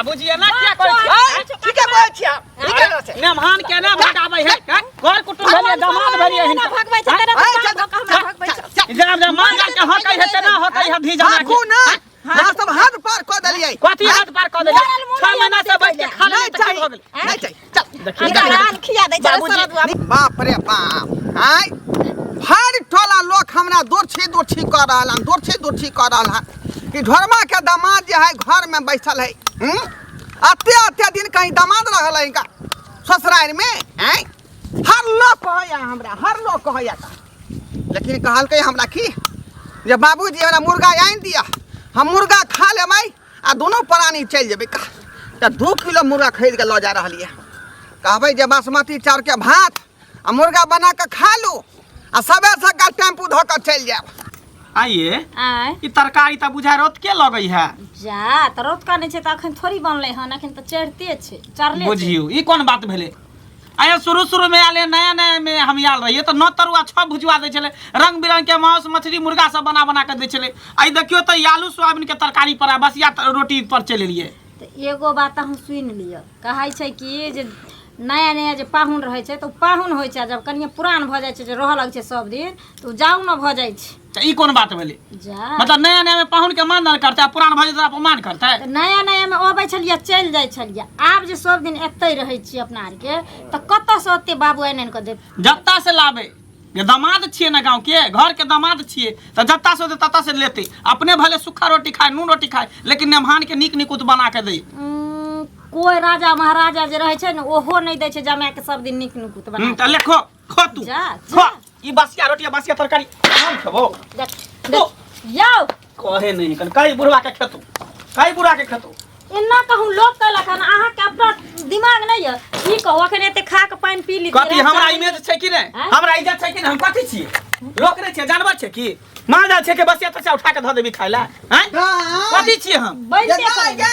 बाबूजी एना किया करै छी आय, ठीके कहै छियै हम, ठीके कहै छियै। मेहमान के ना भगाबै है हैं? घर कुटुंब भेलियै दामाद भेलियै एना हिनकर भगबै छै तेना आय, तऽ चल, कान धऽ कऽ हमरा भगबै चल, छै चल, जब जब मान जान के हकै है तेना हकै है धी जना भागू के ना अहाँ सब हद पार कऽ देलियै कथी हाथ पार कऽ देलियै मोरल मुँह 6 नहि महीना से बैठ के खा नहीं लेलियै तऽ की चाही भऽ गेलै नहीं चाही चल देखियौ हमरा आन खिया दै छै बाबूजी, शरद बाप रे बाप आय भरि टोला लोक हमरा दोरछी दोरछी कऽ रहल हन दोरछी दोरछी कऽ रहल हन कि ढोरमा के दामाद जे है घर में बैठल है हम्म? अते अते दिन कहीं दामाद रहल है इनका ससुराल में आय हर लोग कहैया हमरा हर लोग कहैया का लेकिन कहलकै हमरा की जे बाबूजी हमरा मुर्गा आनि दिअ हम मुर्गा खा लेबै आ दुनू प्राणी चलि जेबै का तऽ 2 किलो मुर्गा खरीद कऽ लऽ जा रहलियै कहबै जे बासमती चाउरके भात आ मुर्गा बना कऽ खा लू आ सबेर सकाल टेम्पू धऽ कऽ चलि जायब आइए आय ई तरकारी तऽ बुझाय रोत के लगै है जा तऽ रौतका नहि छै तऽ अखन थोड़ी बनलै हन अखन तऽ चढ़ते छै चढ़ले छै बुझियौ ई कोन बात भेलै आया शुरू शुरू में आयल नया नया में हम आयल रहिए तऽ 9 तरुआ 6 भुजवा दै छलै रंग बिरंग के मांस मछली मुर्गा सब बना बना के दै छलै। आइ देखियौ तऽ ई आलू सोयाबीन के तरकारी पर आ बसिया रोटी पर चलि एलियै। तऽ एगो बात अहूँ सुनि लिअ, कहै छै कि जे नया नया जे पाहुन रहै छै तऽ ओ पाहुन होइ छै आ जब कनिए पुरान भऽ जाइ छै जे रहऽ लगै छै सब दिन तऽ ओ जाउ ने भऽ जाइ छै। तऽ ई कोन बात भेलै? जा मतलब नया नया में पाहुन के मानदान करतै आ पुरान भऽ जेतै तऽ अपमान करतै? तऽ नया नया मे अबै छलियै चलि जाइ छलियै, आब जे सब दिन एतै रहै छियै अपना आरके तऽ कतऽसँ ओते बाबू आनि आनि कऽ देत? जत्ता से लाबै जे दामाद छियै ने गाँव के घर के दामाद छियै तऽ जत्ता से होतै तत्ता से लेतै। अपने भले सूखा रोटी खाय नून रोटी खाय लेकिन मेहमान के नीक निकुत बना के दै। कोइ राजा महाराजा जे रहै छै ने ओहो नहि दै छै जमाए के सब दिन नीक निकुत बना तऽ ले खो खो तू जा, खो जा। ई बसिया रोटी आ बसिया तरकारी हम खेबो। देख देख यौ कहे नहीं कन कई बुढ़वा के खेतो कई बुढ़वा के खेतो। एना कहूँ लोक कहलक हन अहाँके अपना दिमाग नहि यऽ की कहू अखन एते खा के पानि पी ली। कथी हमरा इमेज छै कि नहि? आँय? हमरा इज्जत छै कि नहि? हम कथी छियै? लोक नहि छियै जानवर छै की माल जाल छै के बसिया तसिया उठा के धऽ देबी खाय लए? आँय? कथी छियै हम? बैठते जा, करै। जा।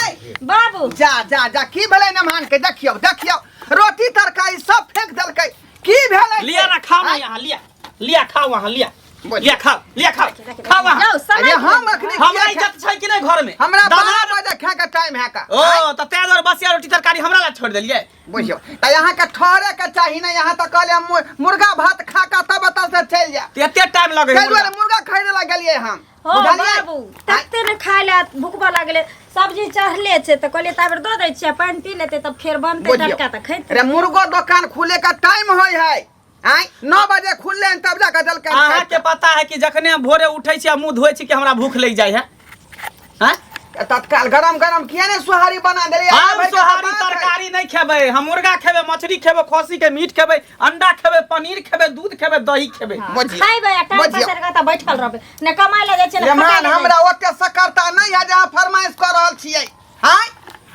बाबू जा जा जा की भेलै नमहान के? देखियौ देखियौ रोटी तरकारी सब फेंक देलकै की भेलै? लिया ना खाओ ना यहाँ लिया लिया खाओ वहाँ लिया बोलिए। लिया खाओ लिया खाओ खाओ वहाँ। जाउ समय अरे हम अखनी हमरा किया इज्जत छै कि नहि घर में? हमरा दामाद 12 बजे खाय के टाइम है का। ओ तऽ तें दुआरे बसिया रोटी तरकारी हमरा ला छोड़ि देलियै। बुझियौ तऽ यहाँ के ठहरे के चाही ने यहाँ तऽ कहले हम मुर्गा भात खा के तब एतऽ से चलि जायब। तऽ एते टाइम लगै है ताहि दुआरे मुर्गा खरीदे ला गेलियै हम। हो बुझलियै? बाबू तते ने खाय ला भुखबा लागले सब्जी चढ़ले छै तऽ कहलियै ताबे दऽ दै छियै पानि पी लेतै तब फेर बनतै बुझियौ। टटका तऽ खैतै। अरे मुर्गो दोकान खुले के टाइम होय है आँय 9 बजे खुलले हन तब जाके देलकै। अहाँ के पता है कि जखने हम भोरे उठै छी आ मुंह धोइ छी कि हमरा भूख लागि जाइ है? हैं? तत्काल गरम गरम किया ने सोहारी बना देलियै? हम अहाँ भरि के सोहारी बात है। तरकारी नहीं खेबै, हम मुर्गा खेबै मछली खेबै खस्सी के मीट खेबै अंडा खेबै पनीर खेबै दूध खेबै दही खेबै। बुझियौ। खैबै आ टाइम बुझियौ। पसारि कऽ तऽ बैठल रहबै ने कमाइ लए जाइ छियै ने मेहमान खटाइ लए जाइ हमरा ओते सकरता नहीं है जे अहाँ फरमाइश कऽ रहल छियै आँय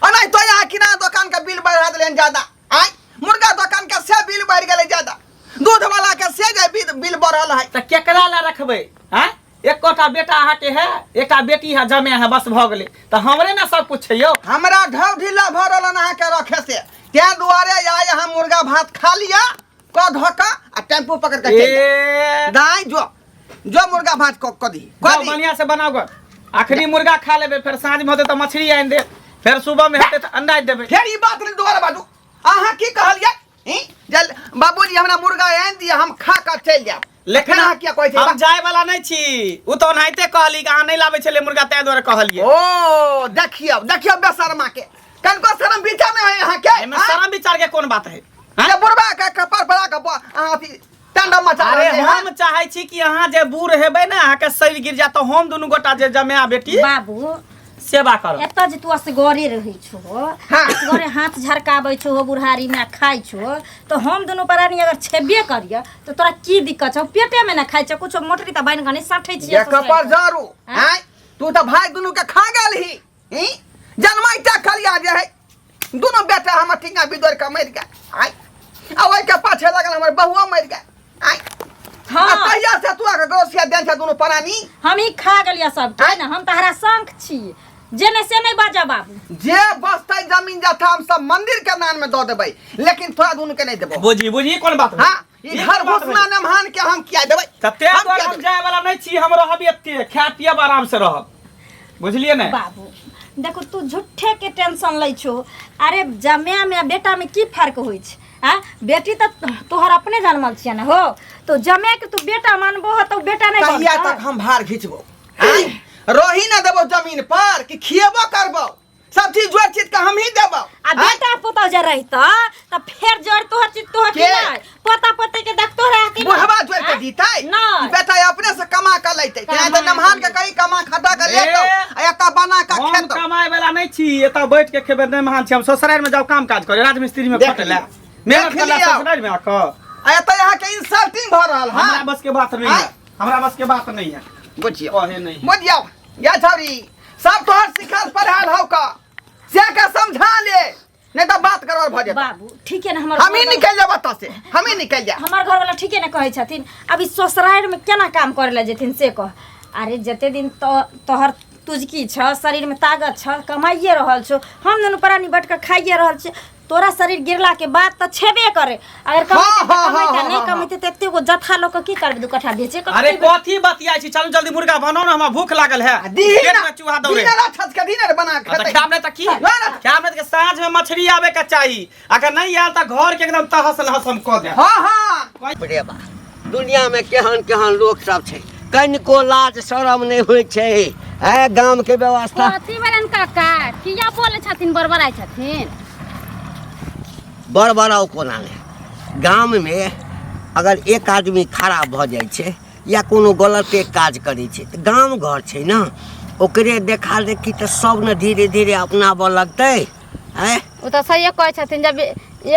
अनाहितो तो यहाँ किराना दोकान के बिल बढ़ा देलियनि ज्यादा आँय मुर्गा दोकान के से बिल बढ़ि गेलै ज्यादा दूध वाला के से जे बिल बढ़ल है। तऽ केकरा लए रखबै? आँय एकोटा बेटा अहाँके है एकटा बेटी है जमे है बस भऽ गेलै तऽ हमरे ने सब कुछ छै यौ। हमरा ढौ ढीला भऽ रहल हन अहाँके रखे से तें दुआरे आइ अहाँ मुर्गा भात खा लिअ कऽ धऽ कऽ आ टेम्पू पकड़ कऽ चलि जाउ। ए दाइ जो जो मुर्गा भात कऽ कऽ दी कऽ जाउ दी। बढ़िया से बनाउ गऽ। अखनी मुर्गा खा लेबै फेर साँझ में होतै तऽ मछली आनि देब फेर सुबह में हेतै तऽ अंडा देबै। फेर ई बात नहि दोबारा बाजू। अहाँ की कहलियै? ई? जे बाबूजी हमरा मुर्गा आनि दिअ हम खा कऽ चलि जायब। लेकिन अहाँ किया कहै छियै? हम जाय वाला नहि छी ओ तऽ ओनाहिते कहली कि अहाँ नहि लाबै छलियै मुर्गा ताहि दुआरे कहलियै। ओ देखियौ देखियौ बेशर्मा के कनको शरम विचार नहि है अहाँ के? एहिमे हाँ? शरम विचार के कोन बात है? जे बुढ़बा के कपार पर आके अहाँ अथी तांडव मचा अरे रहलियै हन। हम चाहै छी कि अहाँ जे बूढ़ हेबै ने अहाँके शरीर गिर जायत तऽ हम दुनू गोटा जे जमाया बेटी बाबू सेवा करब। एतऽ जे तू असगरे रहै छहो हाँ। असगरे हाथ झरकाबै छहो बुढ़ारी में आ खाइ छहो तऽ हम दुनू प्राणी अगर छेबे करिय तऽ तोरा की दिक्कत छौ? पेटे में ने खाइ छौ कुछो मोटरी तऽ बान्हि कऽ नहि साँठै छियै जे कपर जरू हाँ? आँय तू तऽ भाय दुनू के खा गेल ही ई? जनमाइटा खलिया जे है दुनू बेटा हमर टिंगा बिदोर के मरि गेल आँय आ ओहिके पाछे लगल हमर बहुओ मरि गेल आँय। हाँ। आ कहिया से तू आके गौसिया देन छै दुनू प्राणी? हम ही खा गेलियै सबके आँय? ने हम तहरा शंख छी जे ने से नहि बाजऽ बाबू। जे बसतै जमीन जथा हम सब मंदिर के नाम में दऽ देबै लेकिन तोरा दुनू के नहि देबो। बुझी बुझी कोन बात भेलै? हाँ, ई ई घर कोन बात घुसना भेलै? नमहान के हम किया देबै? तऽ तें हम दुआरे किया हम देबै? जाय वाला नहि छी हम रहब एते खाय पियब आराम से रहब बुझलियै ने? बाबू देखो तू झूठे के टेंशन लै छो। अरे जमाय में आ बेटा में की फर्क होइ छै? आ बेटी तऽ तोहर अपने जनमल छियै ने हो, तो जमाय के तू बेटा मानबो हो तो बेटा नहीं कहिया बनतौ? तक हम भार घिचबो? आँय? रही ना देबो जमीन पर कि खिएबो करबो? सब चीज जोड़ चीज के हम ही देबो। आ आँय? बेटा पुतहु जे रहितौ तऽ फेर जोड़ तोहर चीज तोहर की के? नहि, पोता पोती के देखतो रह कि नहि? बुढ़वा जोड़ के आँय? दीतै? नहि। बेटा अपने से कमा के लैतै। तें तऽ कमा नमहान के के कहीं कमा खटा के लेतौ ए। आ एतऽ बना के हम खेतौ। कमाए वाला नहीं छी, एतऽ बैठ के खेबे नहीं महान छी। हम ससुराल में जाओ काम काज करे, राजमिस्त्री में देख खटे ला लियौ। मेहनत देख करला लियौ। ससुराल में आके। आ एतऽ अहाँके इंसल्टिंग भऽ रहल हमरा हँ। बस के बात नहीं है, आँय? हमरा बस के बात नहीं है। बुझियौ। कहे नहीं है। बुझियौ या छौरी, सब तोहर सिखल पढ़ाल हौ का से के समझा ले, नहीं तो बात गड़बड़ भऽ जेतौ। बाबू ठीक है ने हमर हम ही घरवाला- निकल जाब एतऽ से, हम ही निकल जाब। हमर घरवाला ठीके ने कहै छथिन। अभी ससुरारि में केना काम करे लए जेथिन से कह। अरे जते दिन तो तोहर तुझकी छ, शरीर में ताकत छ, कमाइए रहल छो, हम दुनू प्राणी बैठ के खाइए रहल छी। तोरा शरीर गिरला के बाद तऽ छेबे करे। अगर कमेते हाँ, तऽ कमेते, हाँ, नहि हाँ, कमेते तऽ एते गो जत्था लऽ कऽ की करबै? दू कट्ठा बेचे कऽ अरे खैबै। कथी बतियाइ छी? चलू जल्दी मुर्गा बनाउ ने, हमरा भूख लागल है। दीही पेट ना में चूहा दौड़े। दीही ना छछ के दीने बना के हाँ, तऽ खेतै। खायब नहि तऽ की ना, ना। खायब नहि तऽ साँझ में मछली आबे के चाही, अगर नहीं आयल तऽ घर के एकदम तहस नहस हम कऽ देब। हाँ हाँ। रे बा, दुनिया में केहन केहन लोक सब छै, कनिको लाज शरम नहि होइ छै। है गाम के व्यवस्था। कथी भेलनि काका? किया बोलै छथिन, बड़बड़ाइ छथिन? बड़बड़ाउ कोना नहि, गाममे अगर एक आदमी खराब भऽ जाइ छै या कोनो गलते काज करै छै तऽ गाम घर छै ने, ओकरे देखा देखी तऽ सब ने धीरे धीरे अपनाबऽ लगतै। आँय? ओ तऽ सहिए कहै छथिन, जब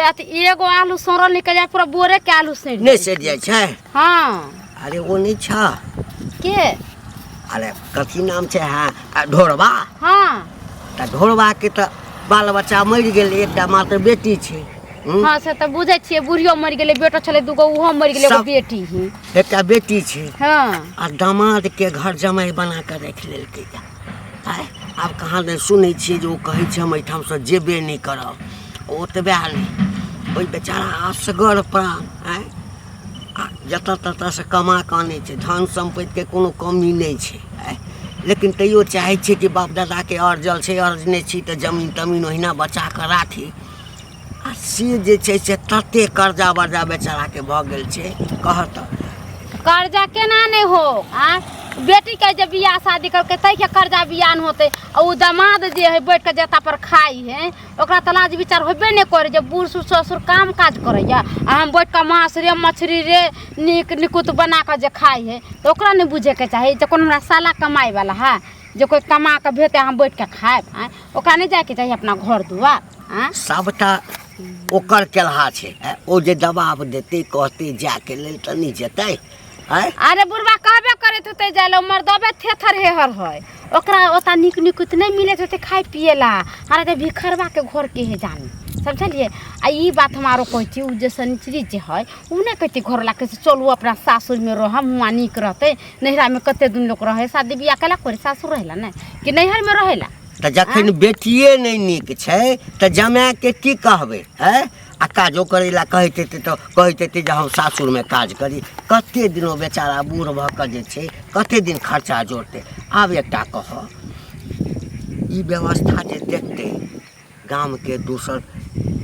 अथी एगो आलू सड़ल निकलि जाय, पूरा बोरे के आलू सड़ि नहि सड़ि जाइ छै। हँ। अरे ओ नहि छ के? अरे कथी नाम छै? हँ, आ ढोरबा। हँ। तऽ ढोरबाके तऽ बाल बच्चा मरि गेलै, एकटा मात्र बेटी छै। हूँ? हँ, से तऽ बुझै छियै, बुढ़ियो मरि गेलै, बेटो छलै दूगो, ओहो मरि गेलै, एगो सब- बेटी ही। एकटा बेटी छै। हँ। आ दामादके घर जमाइ बना कऽ राखि लेलकै। आँय, आब कहाँ दन सुनै छियै जे ओ कहै छै हम एहिठामसँ जेबे नहि करब। ओतबे नहि, ओहि बेचारा असगर प्राण। आँय, आ जतऽ ततऽसँ कमा कऽ आनै छै, धन सम्पत्तिके कोनो कमी नहि छै। आँय, लेकिन तैयो चाहै छै कि बाप दादाके अर्जल छै, अर्जने छी तऽ जमीन तमीन ओहिना बचा कऽ राखी। आ से जे छै से तते कर्जा वर्जा बेचाराके भऽ गेल छै, कहऽ तऽ। कर्जा केना नहि हो? आँय, बेटीके जे बियाह शादी करलकै ताहिके कर्जा बियाह नहि होतै, आ ओ दमाद जे है बैठ कऽ जत्ता पर खाइ है, ओकरा तऽ लाज विचार होबे नहि करै जे बूढ़ सूढ़ ससुर काम काज करैया आ हम बैठ कऽ माछ रे मछली रे नीक निकुत बना कऽ जे खाइ है, तऽ ओकरा नहि बुझैके चाही जे कोनो हमरा साला कमाइवला है जे कोइ कमा कऽ भेतै हम बैठ कऽ खायब। आँय, ओकरा नहि जाइके चाही अपना घर दुआर। आँय, सभटा ओकर केलहा छै। ओ जे दबाव देतै, कहतै जायके लेल तऽ नहि जेतै। आँय? अरे बुढ़बा कहबे करैत होतै जाय लए, मर्दबे थेथर हेहर है, ओकरा ओतऽ नीक निकुत नहि मिलैत होतै खाय पिए ला। अरे तऽ भिखरबाके घर के है जानी, समझलियै? आ ई बात हम आरो कहै छी, ओ जे शनिचरी जे है ओ नहि कहतै घरवलाके से चलू अपना सासुरमे रहब, हुआँ नीक रहतै। नैहरामे कते दिन लोक रहै? शादी बियाह केला करे सासुर रहेला नहि कि नैहरमे रहेला? तऽ जखन बेटिए नहि नीक छै तऽ जमाएके की कहबै? आँय, आ काजो करै लए कहैत हेतै तऽ कहैत हेतै जे हम सासुरमे काज करी। कते दिन ओ बेचारा बूढ़ भऽ कऽ जे छै कते दिन खर्चा जोड़तै? आब एकटा कहऽ, ई व्यवस्था जे देखतै गामके दोसर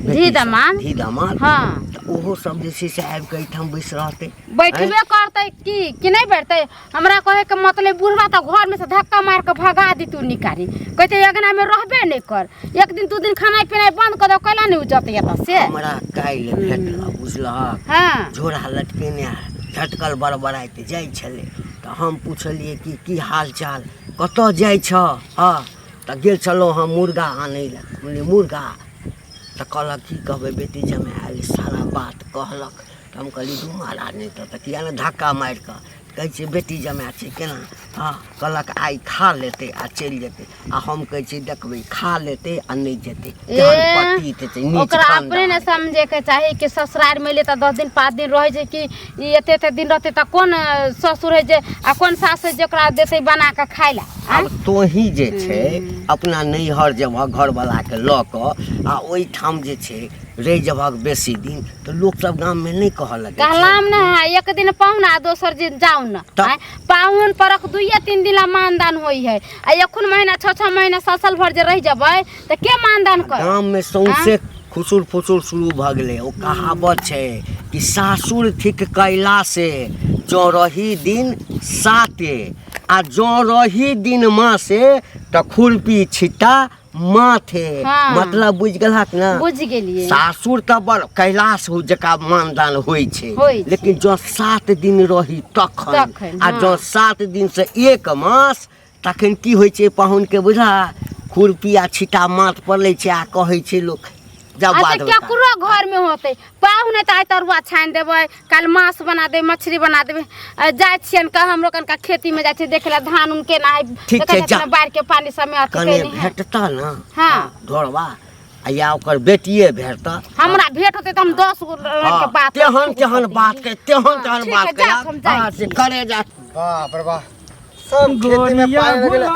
बेटी धी सब, दमाद। धी दमाद। हँ। तऽ ओहो सब जे छै से आबि कऽ एहिठाम बैस रहतै। बैठबे करतै की कि नहि बैठतै? हमरा कहैके मतलब बुढ़बा तऽ घरमे से धक्का मारि कऽ भगा दितू, निकाली कहतै अङ्गनामे रहबे नहि कर, एक दिन दू दिन खानाइ पिनाइ बन्द कऽ दौ, कैला नहि ओ जतै एतऽ से? हमरा काल्हि भेटल, बुझलहक? हँ। झोरा लटकेने झटकल बड़बड़ाइत जाइ छलै तऽ हम पुछलियै कि की हाल चाल, कतऽ जाइ छह? हँ, तऽ गेल छलहुँ हम मुर्गा आनै लए। कहलियै मुर्गा? तऽ कहलक की कहबै, बेटी जमाए आयल, सारा बात कहलक। तऽ हम कहलियै दू महाराज, नहि तऽ किया ने धक्का मारि कऽ कहै छियै बेटी जमाए छै केना? हँ, कहलक आइ खा लेतै आ चलि जेतै। आ हम कहै छियै देखबै, खा लेतै आ नहि जेतै। केहन ए, पतित छै, नीच ओकरा अपने ने खानदान। समझेके चाही कि ससुरारिमे एलियै तऽ 10 दिन 5 दिन रहै छै कि ई एते एते दिन रहतै तऽ कोन ससुर है जे आ कोन सास है जे ओकरा देतै बना कऽ खाय लए? आब तोही जे छै अपना नैहर जेबहक घरवलाके लऽ कऽ आ ओहिठाम जे छै रहि जेबहक बेसी दिन तऽ लोकसभ गाममे नहि कहऽ लगै छै। कहलाम ने है, एक दिन पाहुन आ दोसर दिन जाउ न। तऽ- आँय, पाहुन परक 2 2-3 दिन ला मानदान होई है आ एखन महीना 6-6 महीना साल साल भर जे रह जबै त के मानदान कर गाम में सौंसे खुसुर फुसुर शुरू भऽ गेलै। ओ कहावत छै कि सासुर थिक कैला से जँ रही दिन साते आ जँ रही दिन मासे तऽ खुरपी छिट्टा माथे। हाँ। मतलब बुझि गेलहक ने? बुझि गेलियै। सासुर तऽ बड़ कैलाश हो जकाँ मानदान होइ छै, होइ छै। लेकिन जँ 7 दिन रही तखन, तखन, आ हाँ। जँ 7 दिन से 1 मास तखन की होइ छै पाहुन के बुझा खुरपी आ छिट्टा माथ पर लै छै आ कहै छै लोक जब अच्छा बाद में केकरो घर में होते पाहुन है तऽ आइ तरुआ छानि देबै, काल्हि मांस बना देबै, मछली बना देबै। जाइ छियनि कऽ हमरो कनका खेती में जाइ छियै देखे ला धान उन केना है, ठीक देखै छै, छथिन जा। बाढ़ि के पानी सबमे अथी कने केने है। भेटतऽ ने हाँ। ढोरबा आ या ओकर बेटिए भेटतऽ, हमरा भेंट होतै तऽ हम 10 गो रंग के हाँ, बात तेहन तेहन बात के तेहन हाँ, तेहन ठीक बात है, के जा, हम जाइ हाँ, से करे जा। बाप रे बाप, सब खेती में पानी लग गेलै।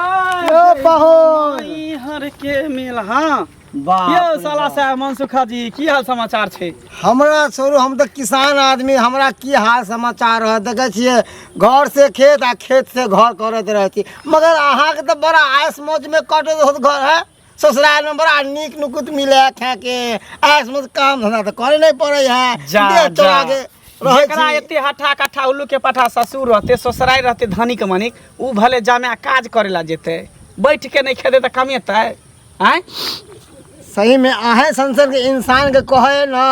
यो पाहुन हर के मेल। हाँ बाप यौ रे साला बाप। साहब मनसुखा जी, की हाल समाचार छै? हमरा छोड़ू, हम तऽ किसान आदमी, हमरा की हाल समाचार रहत। देखै छियै घर से खेत आ खेत से घर करैत रहै छी, मगर अहाँके तऽ बड़ा ऐश मौज में कटैत होत घर है। ससुराल में बड़ा नीक नुकुत मिले है खाके, ऐश मौज, काम धंधा तऽ करे नहीं पड़े है, जा देह जा चोरा के रहै जेकरा छी। एते हट्ठा कट्ठा उल्लू के पठा ससुर रहते, ससुराल रहते धनिक मनिक, उ भले जामे काज करे ला जेते, बैठ के नहीं खेते तऽ कमेतै? आँय सही में अहें संसद के इंसान के कहे ना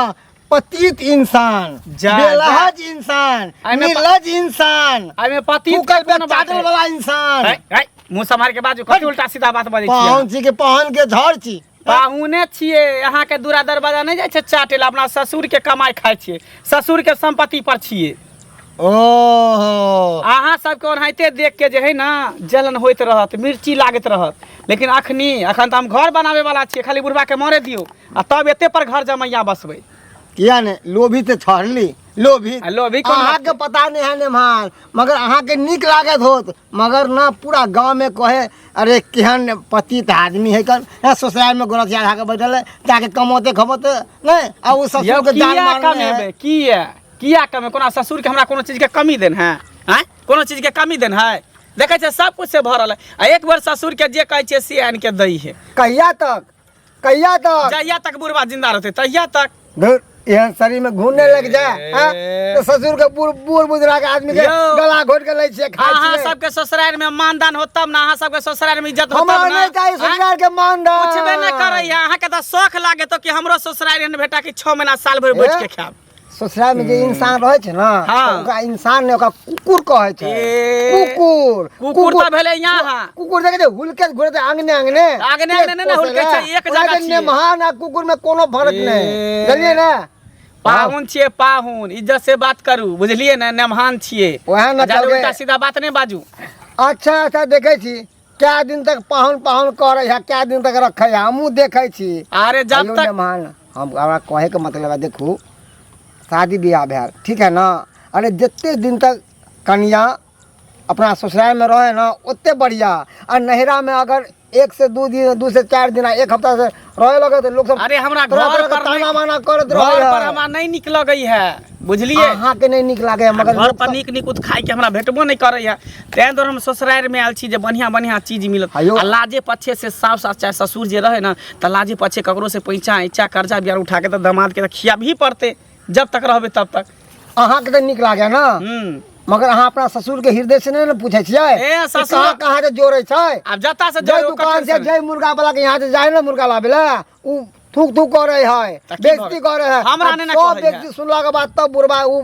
पतित इंसान, जा, बेलहज इंसान, एहिमे निर्लज इंसान, एहिमे पतित के फूकल पे कोनो बात चाटल है? वाला इंसान। है, है, मुँह सम्हार के बाजू, कथी उल्टा सीधा बात बजै छियै? पाहुन छी के पाहुन के झड़ छी? पाहुने छियै, अहाँके दूरा दरवाजा नहि जाइ छै चाटे ला, अपना ससुर के कमाइ खाइ छियै, ससुर के संपत्ति पर छियै। ओहो अहाँ सबके ओनाहिते देख के जे है ना जलन होइत रहत, मिर्ची लागैत रहत, लेकिन अखनी अखन तऽ हम घर बनाबे वाला छियै, खाली बुढ़बा के मरे दियौ आ तब एते पर घर जमैया बसबै। किया ने लोभी तऽ छड़ली लोभी। आ लोभी कोन अहाँके बात? पता नहीं है नेमान, मगर अहाँके नीक लागत होत, मगर ना पूरा गाँव में कहे अरे केहन पतित आदमी है कन, है ससुराल में गोरखिया खा के बैठल है, जाके कमौते खमौते नहीं, आ उ ससुर यौ के जान किया मारने है। कमेबै? किया किया कमे? कोना ससुर के हमरा कोनो चीज के कमी देन है? आँय कोनो चीज के कमी देन है? देखै छियै सब कुछ से भरल है, आ एक बेर ससुर के जे कहै छियै से आनि के दै है। कहिया तक, कहिया तक? जहिया तक बुढ़बा जिंदा रहतै तहिया तक। धुर, एहन शरीर में घून नहीं लग जाए, हाँ? तो ससुर के बूढ़ बूढ़ बुजुर्ग के आदमी के यौ। गला घोट के लै छियै, खाइ अहाँ छियै। सबके ससुराल में मानदान होत तब ना, अहाँ सबके ससुराल में इज्जत होत हमरा तब ना। नहीं चाही आँय? ससुराल के मानदान। पुछबे नहीं करै है, अहाँके तऽ शौख लागे तो कि हमरो ससुराल एहन भेटा कि 6 महीना साल भरि बैठ के खायब। ससुराल में जे इंसान रहै छै ना, हाँ। तऽ ओकरा इंसान ने ओकरा कुकुर कहै छै। ए, कुकुर। कुकुर तऽ भेलै यहाँ। कुकुर देखै छै हुलके घुरते आंगने आंगने। आंगने आंगने नहि ने हुलकै छै, एक ओकरा जगह जे छियै। नेमहान आ कुकुर में कोनो फर्क नहि। ए। बुझलियै ने? पाहुन छियै पाहुन, इज्जत से बात करू, बुझलियै ने? नेमहान छियै। ओएह ने जादे कहलकै। उल्टा सीधा बात नहि बाजू। अच्छा अच्छा, देखै छी कै दिन तक पाहुन पाहुन करै है, कै दिन तक रखै है, हमहूँ देखै छी। अरे जब हेलो तक नेमहान, हम हमरा कहैके मतलब है, देखू शादी बियाह भेल ठीक है ना, अरे जते दिन तक कनिया अपना ससुराल में रहे ना ओते बढ़िया, आ नैहरा में अगर 1 से 2 दिन, 2 से 4 दिन, 1 हफ्ता से रहे लगे तो लोग सब अरे हमरा तरह घर तरह के पर ताना नहीं- माना करत घर रहे पर है। हमरा नहीं नीक लगै है, बुझलियै? अहाँके नहीं नीक लागे है, मगर घर लोक पर सब- नीक नीक उत खाइके हमरा भेटबो नहीं करै है, तें दुआरे हम ससुराल में आयल छी जे बढ़िया बढ़िया चीज मिलत। आयो। आ लाजे पछे से साफ साफ चाहे ससुर जे रहे ना तऽ लाजे पछे ककरो से पैसा ऐचा कर्जा बियार उठा के तऽ दामाद के तऽ खियाबही पड़तै, जब तक रहबै तब तक। अहाँके तऽ नीक लागे ना, मगर अहाँ अपना ससुर के हृदय से नहीं ने पूछै छियै ए, कि ससुर- कहाँ कहाँ से जोड़ै छै? आब जतऽ से जै जोड़ै, दुकान से ओकर जै मुर्गा वाला के यहाँ से जाय ना मुर्गा लाबे ला, उ थूक थूक करे है, तऽ की बेइज्जती भऽ करे है। हमरा आ नहि ने सब कहै है। बेइज्जती सुनला के बाद तब बुढ़बा उ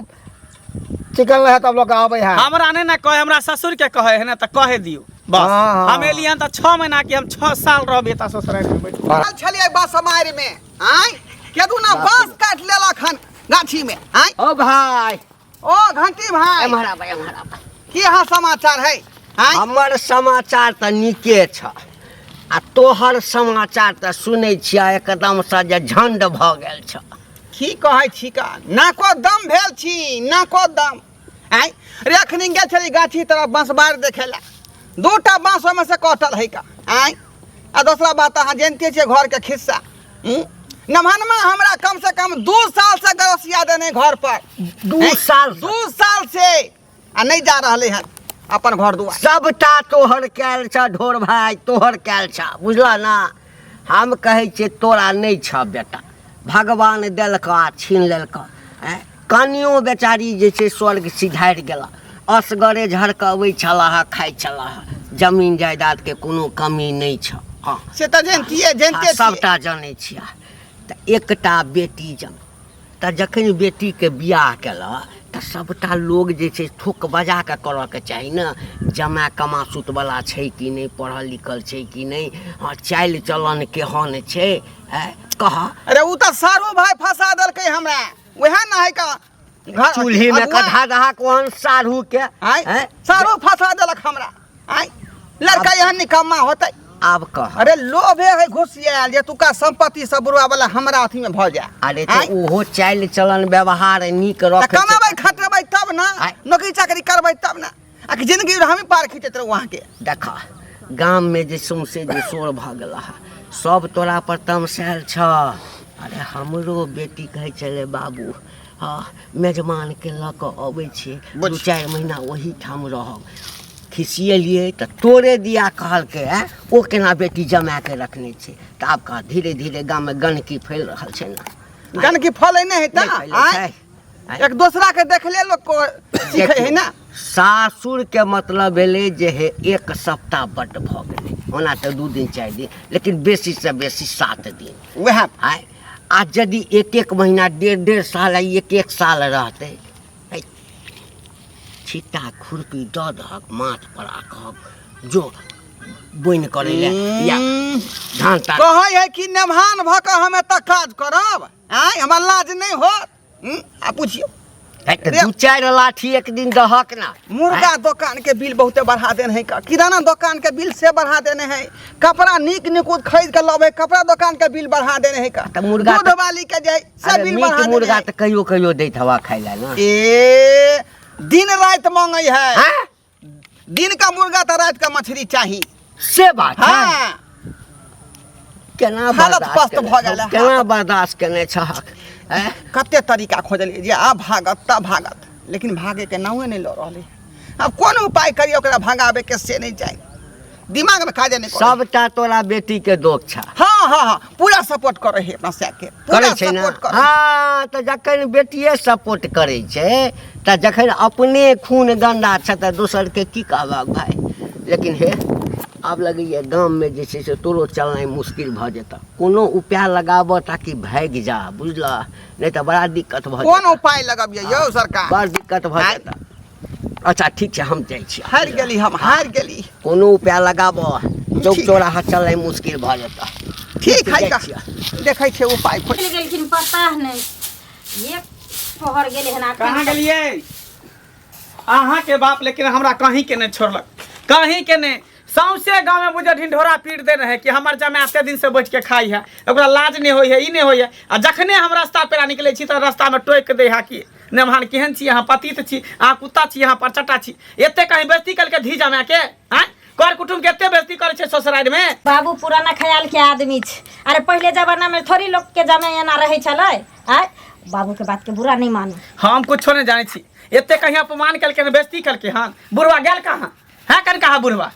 चिकन रहे तब लोग आबै है। हमरा नहीं ना कहे, हमरा ससुर के कहे है ना तऽ कहे दियौ बस। हाँ, हाँ। हम एलियन तऽ 6 महीना के हम 6 साल रहबै एतऽ ससुराल में बैठ। आयल छलियै बसमारि में, आँय केदू ना बांस काटि लेलक हन गाछी में। आँय ओ भाई, ओ घंटी भाई, एम्हर आबै, एम्हर आबै। की अहाँ समाचार है? आँय हमर समाचार तऽ नीके छ, आ तोहर समाचार तऽ सुनै छियै एकदमसँ जे झंड भऽ गेल छ। की कहै छी का, नाको दम भेल छी, नाको दम। आँय रे अखनी गेल छली गाछी तरफ बाँसबारि देखै लए, 2टा बाँस ओहिमे से कटल है का। आँय आ दोसरा बात अहाँ जानिते छियै घरके खिस्सा, नमहनमा हमरा कम से कम 2 साल से गरसिया देने घर पर। 2 साल से? 2 साल से आ नहीं जा रहले हन। अपन घर दुआर। सबटा तोहर कयल छ ढोर भाय, तोहर कयल छ, बुझलह ना? हम कहै छियै तोरा नहि छ बेटा, भगवान देलक आ छीन लेलक। आँय, कनियो बेचारी जे छै स्वर्ग सिधारि गेला, असगरे झड़क अबै छलाह, खाइ छलाह, जमीन जायदादके कोनो कमी नहि छ। हँ से तऽ जनितियै, जनिते छियै। सबटा जनै छियै। तऽ एकटा बेटी जन तऽ जखन बेटीके बियाह केलक तऽ सबटा लोग जे छै ठोक बजा कऽ करऽके चाही ने, जमाए कमासुतवला छै कि नहि, पढ़ल लिखल छै कि नहि, हँ चालि चलन केहन छै, आँय कह। अरे ओ तऽ सारू भाय फंसा देलकै हमरा, वएह ने है का घर चूल्हीमे अगुआ। कढ़ा दहा ओहन साढ़ू के आँय आँय? सारू फंसा देलक हमरा। आँय लड़का एहन निकम्मा होतै। आब कह। अरे लोभे है घुसियायल जे तुका संपत्ति सब बुढ़वा वाला हमरा अथी में भऽ जाए। अरे तऽ आँय? ओहो चालि चलन व्यवहार नीक तऽ रखै छै। कमेबै खटेबै तब ना, आँय? नौकरी चाकरी करबै तब ना, आ कि जिंदगी हमी पार खींचैत रहू अहाँके। देख गाम में जे सौंसे जे शोर भऽ गेल हँ, सब तोरा पर तमसायल छ। अरे हमरो बेटी कहै छलै बाबू हँ मेजबानके लऽ कऽ अबै छियै, 2-4 महीना ओहिठाम रहब। खिसिएलियै तऽ तोरे दिया कहलकै आँय, ओ केना बेटी जमाके रखने छै। तऽ आब कह धीरे धीरे गाममे गन्दगी फैल रहल छै ने। गन्दगी फैलै नहि हेतै नहि फैलै आँय? छै। आँय? एक दोसरा के देखले लोक को सीखै है ना। सासुर के मतलब भेलै जे हे 1 सप्ताह बड्ड भऽ गेलै, ओना तऽ 2 दिन 4 दिन, लेकिन बेसीसँ बेसी 7 दिन। वएह। आँय, आ यदि 1-1 महीना 1.5-1.5 साल आ 1-1 साल रहतै, छिट्टा खुरपी दऽ दहक माथ पर आ कहक जो बोनि करै लए या धान तान। कहै है कि नेमहान भऽ कऽ हम एतऽ काज करब, आँय हमरा लाज नहि होत? आ पुछियौ। है तऽ 2-4 लाठी एक दिन दहक ना। मुर्गा दोकान के बिल बहुते बढ़ा देने है, किराना दोकान के बिल से बढ़ा देने है, कपड़ा नीक निकुत खरीद के लबे कपड़ा दोकान के बिल बढ़ा देने है, तऽ मुर्गा दूध तऽ- वाली के जे से अरे बिल मीट बढ़ा देने मुर्गा है। तऽ कहियो कहियो दैत हवा खाइ लए ना। ए दिन राति मांगे है। हाँ? दिन का मुर्गा तो रात का मछली चाहिए। से बात है। हाँ। केना हालत बर्दाश्त पस्त केने भऽ गेल है। केना बर्दाश्त केने छहक? हैं? कते तरीका खोजलियै जे आब भागत तऽ भागत, लेकिन भागे के नामे नहि लऽ रहलै। आब कोन उपाय करियै ओकरा भगाबे के से नहि जाय, दिमाग में काजे नहि करै। सबटा तोरा बेटी के दोष छ। हाँ, हाँ, हाँ, पूरा सपोर्ट करै है अपना साय के, पूरा करै छै ने? सपोर्ट करै। हाँ, तऽ जखन बेटिए सपोर्ट करै छै तऽ जखन अपने खून गन्दा छै तऽ दोसर के की कहबक भाय। लेकिन हे आब लगैए गाममे जे छै से तोरो चलनाइ मुश्किल भऽ जेतऽ, कोनो उपाय लगाबऽ ताकि भागि जा, बुझलह? नहि तऽ बड़ा दिक्कत भऽ कोन जेतऽ। उपाय लगबियै यौ सरकार? बड़ दिक्कत भऽ आँय? जेतऽ। अच्छा ठीक छै, हम जाइ छी। हारि गेली हम, हारि गेली। कोनो उपाय लगाबऽ, चौक ठीक। चौराहा चलनाइ मुश्किल भऽ जेतऽ। ठीक है, जाइ का छियै। देखै छियै उपाय खोज। चलि गेलखिन पता नहि, एक पहर गेलै हन। कहाँ गेलियै अहाँ के बाप? लेकिन हमरा कहीं के नहीं छोड़लक, कहीं के नहीं। सौंसे गाँव में बुझे ढिंढोरा पीट दे रहे कि हमर जमाय एते दिन से बैठ के खाई है, ओकरा लाज नहीं होई है, ई नहीं होई है। आ जखने हम रास्ता पेरा निकले छी तऽ रास्ता में टोकि दे है कि नेमहान केहन छी अहाँ, पतित छी अहाँ, कुत्ता छी अहाँ, परचटा छी। एते कहीं बेइज्जती कलके धी जमाय के, आँय कर कुटुम्ब के एते बेइज्जती करै छै ससुरारि में। बाबू पुराना ख्याल के आदमी छै। अरे पहिले जमाना में थोड़ी लोग के जमाय एना रहै छलै। आँय बाबू के बात के बुरा नहीं मानू। हम कुछो नहीं जानै छी, एते कहीं अपमान कलके हन, बेइज्जती कलके हन। बुढ़वा गेल कहाँ है? कन कहाँ बुढ़वा?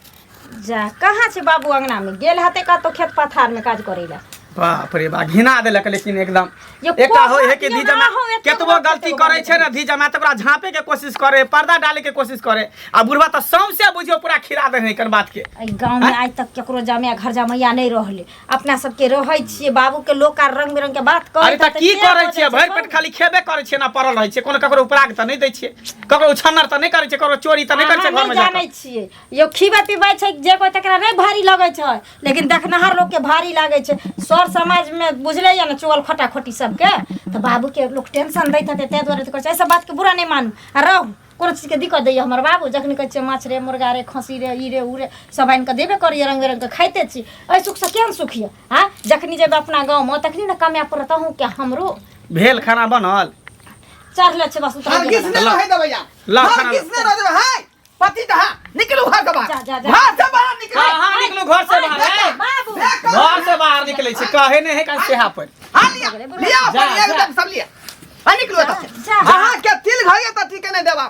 जा कहाँ छै बाबू? अंगना में गेल हते कतौ खेत पथार में काज करै ला। बाप रे बा, घिना देलक। लेकिन एकदम ये एकटा होय है कि कोहत धी ये ना जमा हो, एते केतबो कोहत गलती एते करै छै कोहत। ने धी जमा तऽ ओकरा झाँपे के कोशिश करे, पर्दा डाले के कोशिश करे, आ बुढ़वा तऽ सौंसे बुझियौ पूरा खिरा दे है एकर बात के। एहि गाँव में आइ तक केकरो जमाय घर जमैया नहीं रहले, अपना सबके रहै छियै। बाबू के लोक आर रंग बिरंग के बात कहै अरे तऽ तऽ की के करै बजै छियै? छै? भरि पेट खाली खेबे करै छियै ना पड़ल रहै छियै, कोनो ककरो उपराग तऽ नहि दै छियै, ककरो उछन्नर तऽ नहि करै छियै, ककरो चोरी तऽ नहि करै अहाँ छियै घर नहि में जाकऽ। जानै छियै यौ, खीबै पीबै छै जे कोइ तकरा नहि भारी लगै छै, लेकिन देखनिहार लोकके भारी लागै छै। सर समाजमे बुझले यऽ ने चुगल खोटा खोटी सबके, तऽ बाबूके लोक टेंशन दैत हेतै, ताहि दुआरे तऽ कहै छै। एहि सब बातके बुरा नहि मानू आ रहू। कोनो चीजके दिक्कत दैए हमर बाबू? जखन कहै छियै माछ रे, मुर्गा रे, खस्सी रे, ई रे उ रे, सब आनि कऽ देबे करैए, रङ्ग बिरङ्गके खाइते छी। एहि सुखसँ केहन सुख यऽ? आँय जखनी जेबै अपना गाँवमे तखनी ने कमाए पड़त अहूँके हमरो। भेल खाना बनल? चढ़ले छै बस उतरल। हरगिज नहि रहै देबै या। ला खाना। हरगिज नहि रहै देबै। हाय पति कहाँ निकलू घर से बाहर। जा, जा, जा। घर से बाहर निकलू। हाँ, हाँ, निकलू घर से बाहर, ए। बाबू घर से बाहर निकले छै, कहे नहि है कन सेहा पर। हाँ लिया लिया जा, अपन जा। एकदम सब लिया। हाँ निकलू एतऽ से। जा। अहाँ के तिल घड़िए तऽ ठीके नहि देबा।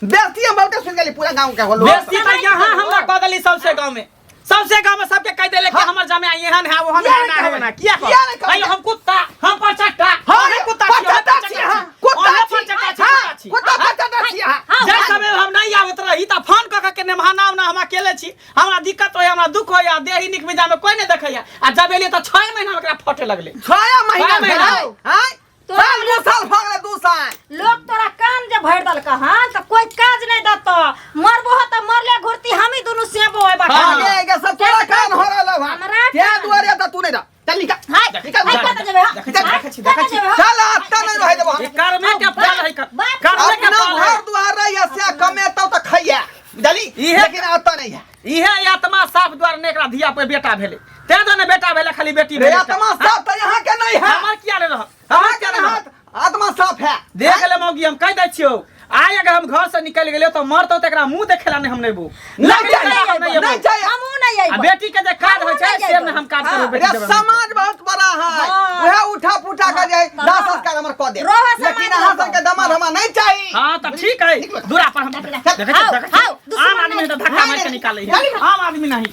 बेइज्जती हम बहुते सुन गेली पूरा गांव के होलो। बेसी तऽ यहाँ हमरा कह देली सबसे गांव में, सबसे गांव में सबके कह देले कि हमर जमे एहन है ओहन है ना है ना। किया किया नहीं कह? अयो हम कुत्ता, हम परचट्टा, हाँ, हम कुत्ता छी, हम परचट्टा छी, परचट्टा हाँ, छी। कुत्ता ओहे छी, परचट्टा छी, हाँ, कुत्ता छी। कुत्ता परचट्टा छी, हाँ। जाहि समय हम नहीं आबैत रही तऽ फोन कऽ के नेमहाना उना हम अकेले छी, हमरा दिक्कत होइया, हमरा दुख होइया, देही नीक मिजाज में कोई नहीं देखैया। आ जब एलियै तऽ 6 महीना में एकरा फटे लगलै। 6 महीना 6 महीना। भेलै, हाँ? तोरा साल 2 साल भऽ गेलै, 2 साल। लोग तोरा कान जे भरि देलक हन तऽ कोई काज नहीं देतो, मरबो हो तऽ मरले घुरती, हमी दुनू सेबो होय बा। हाँ। आगे आगे सब तोरा कान हो रहल हन। हमरा ते कान। दुआरे तऽ तू नहीं रह। चल निकल। हाय, निकल, हाय, निकल। कतऽ जेबै, हाँ? देखै छी, हाय, देखै छी, कतऽ देखै छी। जेबै, हाँ? चल अत्ता नहीं रहै देबो हम। ई कर्मे के फल है, बाप कर्मे के अपना फल है। घर दुआर रही से कमेतौ तऽ खैया, बुझली? इहे- लेकिन अत्ता नहीं है। इहे आत्मा साफ द्वार ने एकरा धिया पे बेटा भेलै, तें दुआरे बेटा भेलै, खाली बेटी रे भेलै। आत्मा साफ तऽ यहाँ के नहीं है। हमर किया नहि रहत? हमर हमर के किया नहि नहीं रहत? रहत? आत्मा साफ है। देख ले मौगी, हम कह दै छियौ, आइ अगर हम घर से निकलि गेलियौ तऽ मरतौ तऽ एकरा मुँह देखेला नहि हम नहि बू। नहीं चाहिए, नहीं नहीं चाहिए। हमहूँ नहीं आ अयबै। बेटी के जे काज होइ छै हमहूँ से नहि नहि हम काज करबै बेटी रे जबान। समाज बहुत बड़ा है, हाँ। वह उठा पुठा के जे हाँ। दाह संस्कार हमर कऽ दे, रोह समाज लेकिन अहाँ रहतौ। सबके दमाद हमरा नहीं चाहिए। हाँ तऽ ठीक है, दूरा पर हम देखै छी, आओ, देखै छी। आओ, दुश्मन आम आदमी नहीं। तऽ धक्का मारि के निकालै है, आम आदमी नहीं।